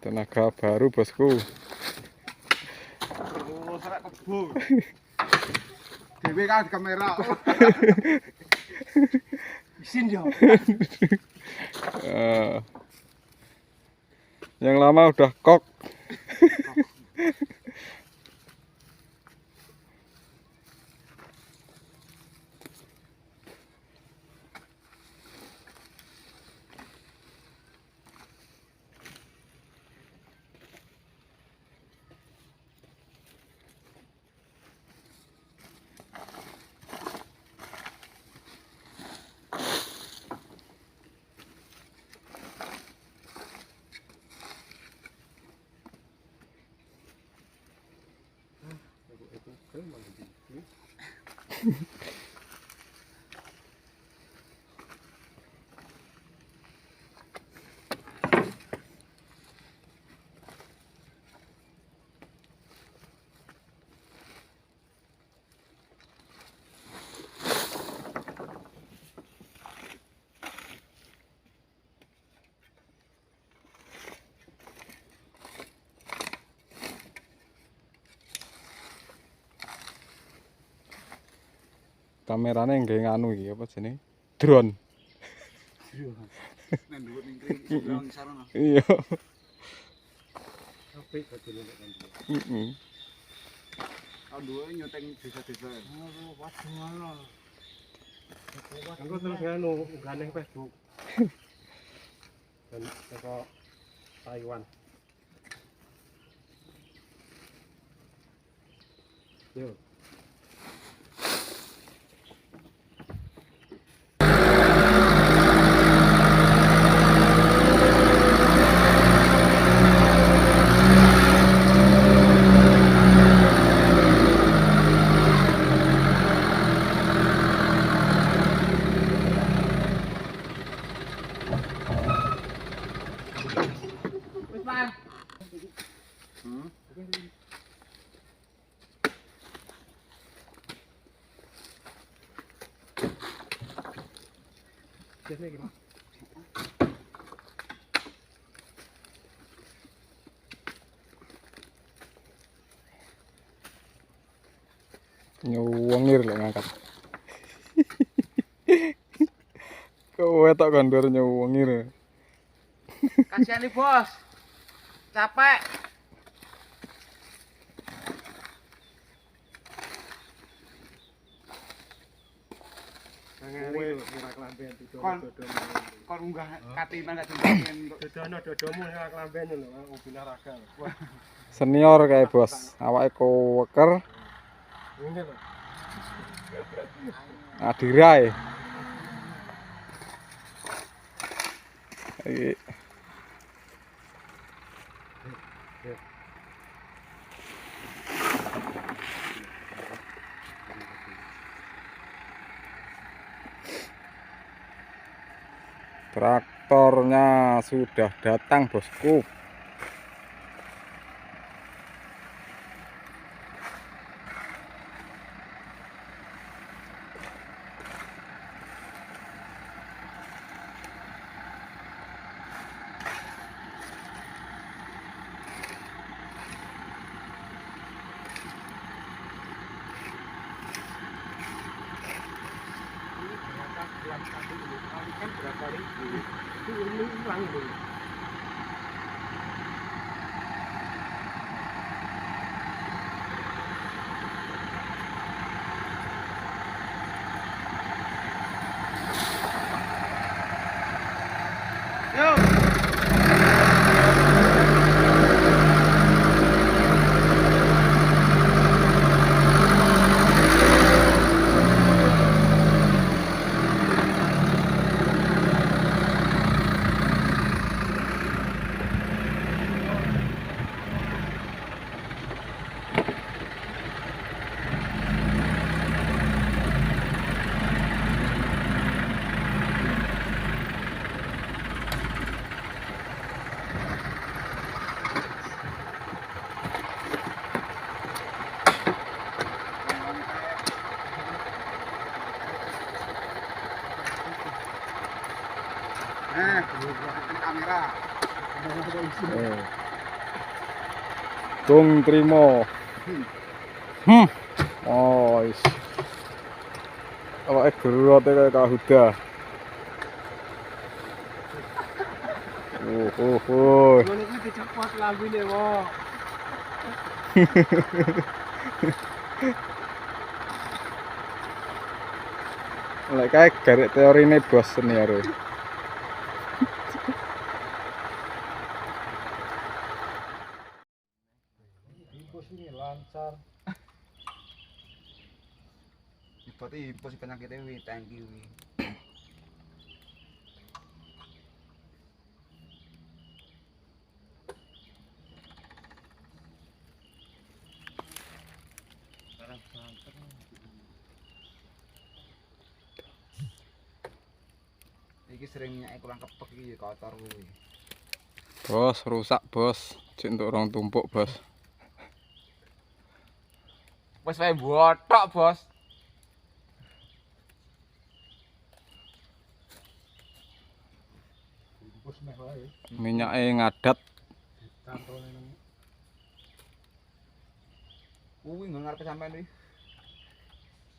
Tenaga baru bosku. Terus rek kebo. Dewe kan kamera. Isin yo. Yang lama udah kok. Kamerane nggih nganu iki apa jenenge? Drone. Nek dhuwur ning kene nang sarana. Iya. Apik badhe nek kan. Heeh. Tahun dua nyuting desa-desa. Oh, waduh ngono. Engko terus nganu unggah ning Facebook. Dan teko Taiwan. Yo. Nyuwengir lho ngangkat. Kowe tok gondor nyuwengir. Kasihan nih bos. Capek. Kon unggah katiman gak jenengan. Dodono dodomu ora klamben lho, olahraga. Wah, Senior kayak bos, awake koweker. ngene lho. Adirai. Iki. Traktornya sudah datang bosku. Ini berapa bulan satu ini kali kan berapa ribu? Itu ini hilang itu. Yo. Nah, ini kamera. Gung trimo. Oh, is. Awake gerote kaya kahuda. Oh. Ngono kuwi dicepot lambene, wo. Lek kae garek teorine bos senior. Impus ini lancar. Berarti impus penyakitnya wi tangki wi. Iki sering minyake kurang kepek iki ya kotor kuwi. Bos rusak, bos. Cek untuk orang tumpuk, bos. Wis wae bothok, Bos. Impus meh wae. Minyake ngadat. Dicantolne nang Kuwi nggon ngarepe sampean kuwi.